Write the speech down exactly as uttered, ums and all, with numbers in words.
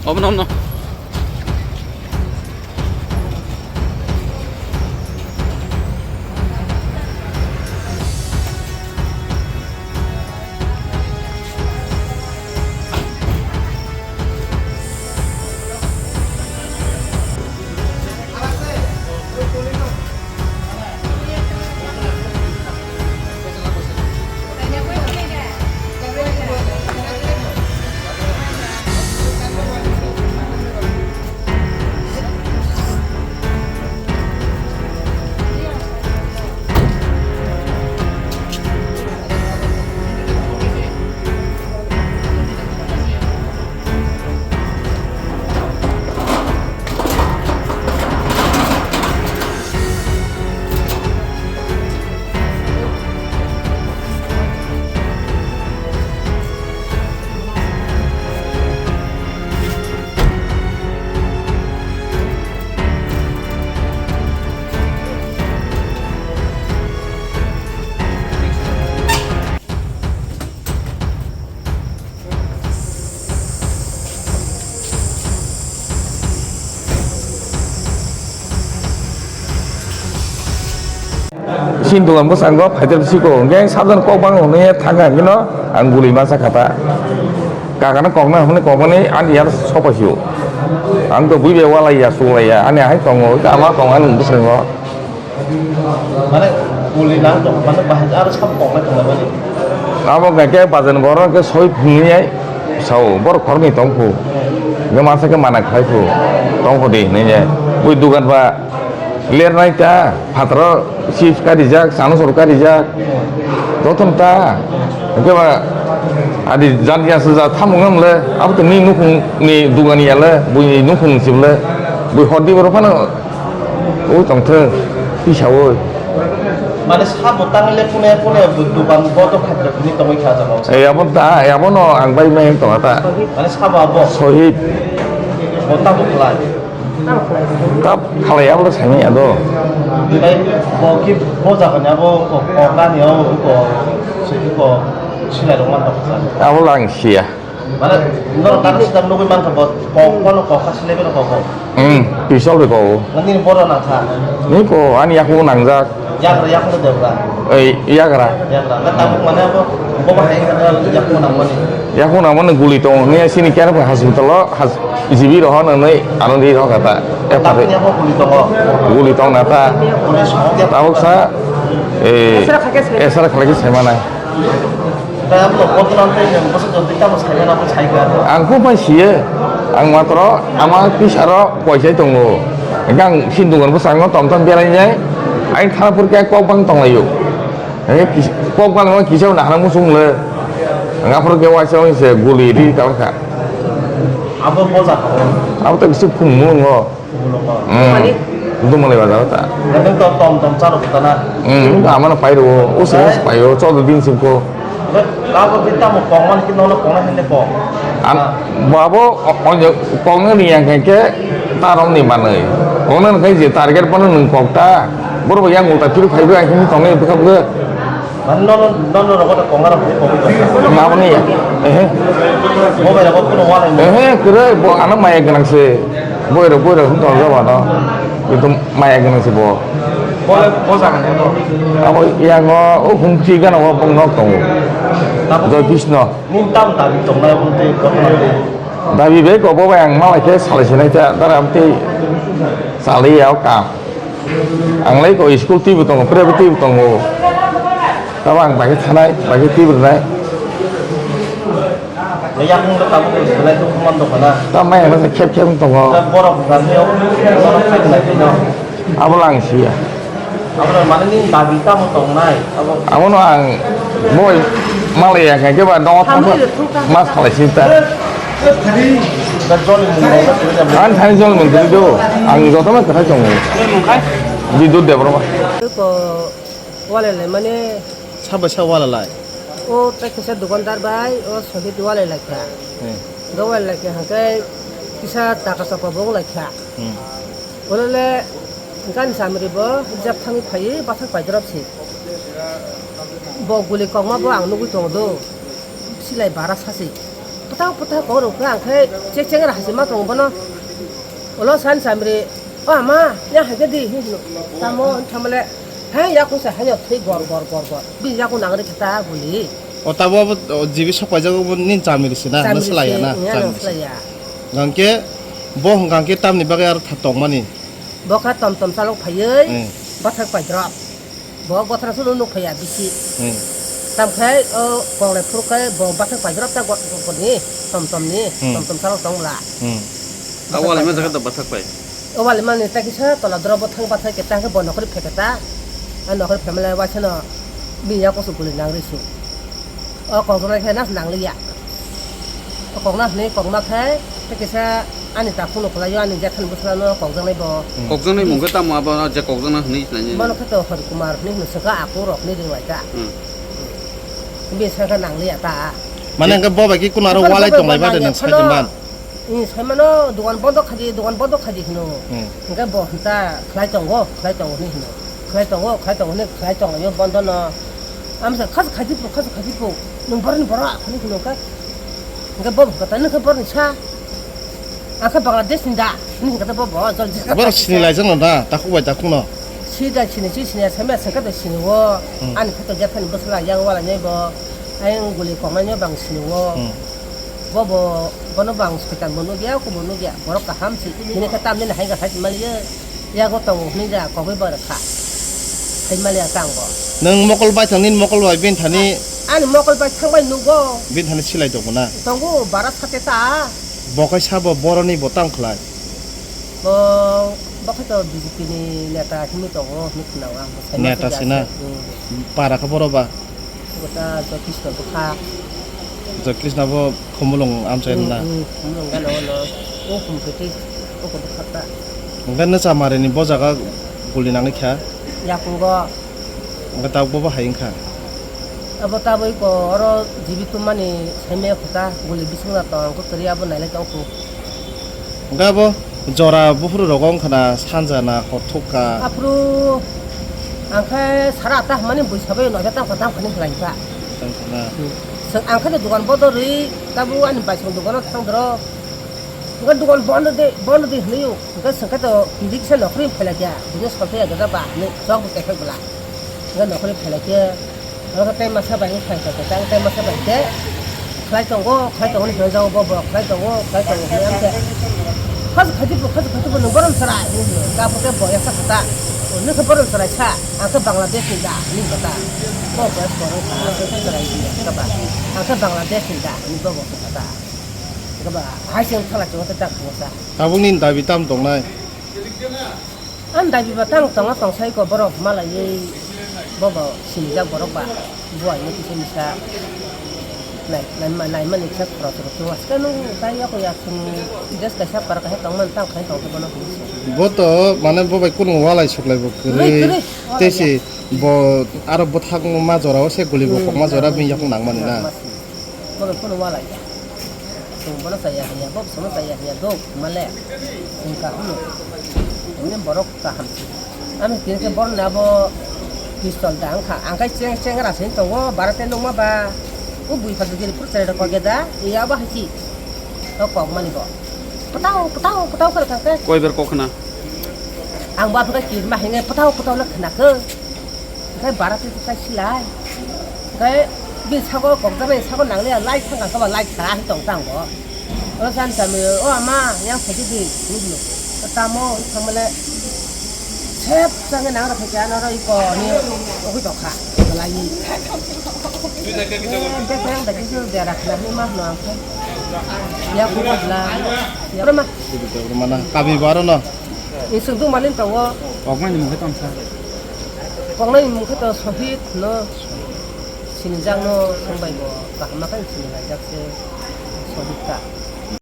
Obono, obono. Sini dogan bwskango phaitep siko, hwnkhe sabjani kok bangma hwnwi thangkha, hwnkhe no ang guli masa kha ta. Kakano kokna hwnwi kokmani ani yar sopaisio. Ang to bui bai walaiya, suklaiya, ani ahai tongo, ama tongo ani bwskango. Mane guli nang tong, mane bahai aro sab koknai tonglai mani. Abo hwnkhe bazan goro hwnkhe soi phungnai sao, borok khoroknwi tongphu. Hwnkhe masa khe mana khlai phu, tongphu di hwnwi. Bui dugan ba lernai ta, phataro chips karijak, chanusor karijak. Jotono ta. Hwnkhe ba adi jan ya se ja thamung nang le, abo to ni nukhung ni dugan ya le, bui ni nukhung sim le, bui hor di borok phano. Ui tongthwng, tisaui. Mane sabo tangwi le pune pune dukan bodo khaijak hwnwi tongwi kha jaga o. Eh, abo da, eh, abono ang bai mai tongha ta. Mane sabo abo. Sohit. Bo tamo khlai. Tap khalai abo saimanya do. Bai bo ki bo jaga ni abo ko, ko kani o ko, ko silai rok man tongkha. Abo lang sia. Mane, norok kata sita nugui mankha bo, kok, kono kok, kasi level kok, kok. Hmm, pisol bai kok. Nini boro nangkha. Ni ko, ani yaku nangjak. Yagra, yaku debra. Ei, yagra. Yagra. Nang tabuk mane abo, bo bahai yaku nangmani. Yaku nangmani guli tongo. Ni sini kera hospital o, has, G B roho nang nai, ano di roho kata. E pare. Tabuk yaku guli tongo. Guli tong nata. Guli song. Tabuk sa, eh, esra khalai khe sai manai. Tei abo no kotolan tei nwng bwswk jotoi tamo saimano abo saikha. Ang kok bai siyo. Ang matro ama pisaro koisai tongo. Hingke ang sindungo bwskango tom tom berainai. Ang thana phurkhe kok bang tonglaio. Hingke kis-, kok bang no kisa nahana muchung le. Ang aphuru khe waisa waisa guli ri tongkha. Abo boja kha. Abo to kisa phungmo wngo. Dumali. Hmm. Dumali bazar ta. Nang to tom tom charo kutana. Hmm, amano pairo, o se paio, cholo din simko. Kabo kita mo kongman ki nono kongna hende ko. Am, babo, o, o, kongna ni yang ke, tarom ni manai. Kongna ni kai je target pano nung kokta. Boro yang ulta piru phaibo, ang hini tongnai bwkha bwkha. Mane nono, nono rogo ta konga rok ni kogwi tong. Naboni ya. Ehe. Bo bai rogo kuno walai mo. Ehe, kwrwi bo ano maya gwnang se. Boi rok, boi rok tong jaba no. Itu maya gwnang se bo. Bo le bo jaga ni bo. Abo yang o, o hungchi gana o bong nok tongo. Tamo Joy Krishna. Ning tam dabi tong na bung te kotna te. Dabi be ko bo bai ang malai khe salai sinai ta, dara am te salai ya o kam. Ang lai ko school twi bo tongo, private twi bo tongo. Tamo ang bai khe thanai, bai khe twi bo rwnai. Yakung le tabuk belai dukhu man tongkha na. Tamo yang khep khep tongo. Borok kami o, borok khai khlai phino. Abo lang siya. Abo mane ni dabi tamo tongnai. Abo. Abono ang boi malai ya khe ba dong thang ma salai sinta. Ani thani jol mung twi do, ang jotono kwthai tongo. Bidut Debbarma. Ko walai lai mane. Sabo sa walai lai. O tei kisa dukandar bai o sogit walai lai kha. Hmm. Ga walai lai kha hwnkhe kisa taka sapa bo lai kha. Hmm. Walai le gani samri bo jab thangwi phaiwi bathang paidrop si. Bo guli kokma bo ang nugwi tongo do. Silai bara sasi. Pwthao pwthao kok rwkha ang khe chek chek ra hachima tongo bono. Ulo san samri, "O ama, ya hai khe di," hinwi hino. Tamo wng thangmale, "Hai ya kusa hai no thwi gor gor gor gor." Bini yaku nang rwkha ta guli. O tabo abo, o, jibi sok paijak obo nini chamiri se na, Chamiri no swlaiya se, na, ya no chamiri se. Swlaiya. Hwnkhe bo hwnkha khe tamni bagwi aro tha tongmani? Bo kha tom tom chalok phaiwi Hmm. bathak paidrop. Bo bothra sunu nuk phaiya bisi. Hmm. Tam khai o konglai phuru khai bo bathak paidrop ta got got ni tom tom ni Hmm. tom tom chalok tong bla. Hmm. Bathak Awal ima paidrop. Jaga da bathak pai. O wali mani ta kisa tola doro bo thang bathai khe ta khe bo nokhri phe khe ta. A nokhri phe male waisa no bini yaku su guli nang ri su. O kok jora khe nas nang liya. O kok nas ni kok ma khe ta kisa ani ta phunu khlai yo ani jathan bwsla no kok jang nai bo. Kokjaknai mung khe tamo abo je kokjakna hwnwi sinai. Bono khe to Hari Kumar hwnwi hino swkha aku rok ni ring lai kha. Hmm. Bini sakha nang liya ta. Mane hwnkhe bo bai khe kuno aro Bono walai bo tong lai ba de nang nang sai phano. Tong ban. Ni saimano dogan bondo khaidi, dogan bondo khaidi hino. Hmm. Hingke bo hinta khlai tongo, khlai tongo hinwi hino. Khlai tongo, khlai tongo hinwi khlai tongo yo bondo no. Amsa khas khaidi pu, khas khaidi pu. Nung borok ni borok hinwi hino khe. Hingke bo kata nung khe borok ni sa. Ang khe Bangladesh ni da. Hinwi hingke bo bo jol jil kha Borok sini lai jang no da, takhuk bai takhuk no. Si da sini si sini saimya sengkha da sini wo. Hmm. Ani khato jethani bwsla yang wala nyai bo. Ayang guli kok nai bang sini wo. Hmm. Bobo, bono bang soitan bo nugya, kubo nugya, borok kaham si. Bini khe tamni hai ga hai maliya, yago tongo hwnwi ja kogwi ba rwkha. Hai maliya tang bo. Nwng mokol bai thang nini mokol bai bini thani. Ani mokol bai thang bai nugo. Bini thani silai tongo na? Tongo, bara sate ta. Bo kai sabo boroni bo tang khlai. Bo, bo khai to B J P ni neta hwnwi tongo, hwnwi khwnao ang bo sai Neta masa se na? Jasik, hmm. Para khe boro ba? Bo ta Joy Krishna bwkha. Joy Krishna bo Khumulwng amchai Hmm, na? Hmm, Khumulwng gana ono. O Khumpheti, o ko bwkha ta. Hwnkhe Nwchamarini bo jaga guli nangwi kha? Yakungo. Hwnkhe tabuk bo bo hai wngkha? Abo tabuk ko oro jibi tumani saimaya khuta guli bisingna tong ang kuturi abo nailai tong kho. Hwnkhe abo jora buphuru rogo wngkha na sanja na hor thuk kha? Aphuru ang khe sara atta hwnmani bui sabai noida tang kha tang phani khlai kha. Tang kha na? Hmm. Swng ang khe dogan bodo rwi tabuk ani baisong dogano thang doro. Hwnkhe dogan bondo de, bondo de hwnwi o. Hwnkhe swngkhe to bini kisa nokhorwi phailai kha, bini sol phaiya gada ba hwnwi chok bo kephek bwla. Hwnkhe nokhorwi phailai khe, oro khe tei masa bai wng phai kha, tei masa bai khe khlai tongo, khlai tongo hwnwi hwnjao bo, bo khlai tongo, khlai tongo hwnwi ang khe, "Khaju khaidi bo, khaju khaidi bo, nwng borom chwrai," hwnwi hwnwi. Tabuk khe bo yaksa kha ta, "O, nwng khe borom chwrai sa, ang khe Bangladesh ni da," hwnwi kha ta. Bo bo borom kha, ang khe chwrai hwnwi kha ba, "Ang khe Bangladesh ni da," hwnwi bo bo kha ta. Kha ba, hai se wng thala chwng khe ta kha sa. Tabukni dabi tam tongnai? Ang dabi ba tang tongo, tong sai ko borok malaiwi bobo sinijak borok ba buai no kisa misa nai, nai, naimani kisa khoro khoro khe waska nung tai yako ya sung dress kaisa par kaisa tong man tang khai tong bono hinwi se. Bo to mane bo bai kunu walai suklai bo kwrwi. Kwrwi, kwrwi, walai tei ya. Se bo aro bwthak ma jora o se guli bo Hmm, kokma jora hmm, bini yakung nang mani na. Nang mani. Bono phone walai ya. Chwng bono chaya hinya, bo sono chaya hinya, do male. Chwng kaham no. Ini borok kaham si. Ami kini ke borok na bo pistol da angkha, angkai cheng cheng ra sin tongo, barate nungma ba. U bui phadu giri pur chai rok koge da, iya ba hasi. To kok mani bo. Patao, patao, patao kar kar. Koi ber kok na? Ang ba phaka kir ma hinge patao, patao na khna ko. Hwnkhe bara twi twi khai silai. Hwnkhe bini sago kokjaknai sago nangliya light thangkha khe ba light kha hai tong tang bo. Oro chan chamwi, "O ama, yang phaikhe di," hinwi hino. O tamo wng thangmale sep changwi nang rw phaikhe ano oro iko hinwi ugwi tongkha belaiwi. Eh, bek yang bai khe dera khna hinwi ma hino ang khe. Ya kubuk la. Ya oro ma. Mana kabi bo aro no. Ni sung tu malin tongo. Koknai ni mungkhe tongsa. Koknai ni mungkhe to Sohit no sinijak no sung bai bo kaham ma khe sini laijak se Sohit ta.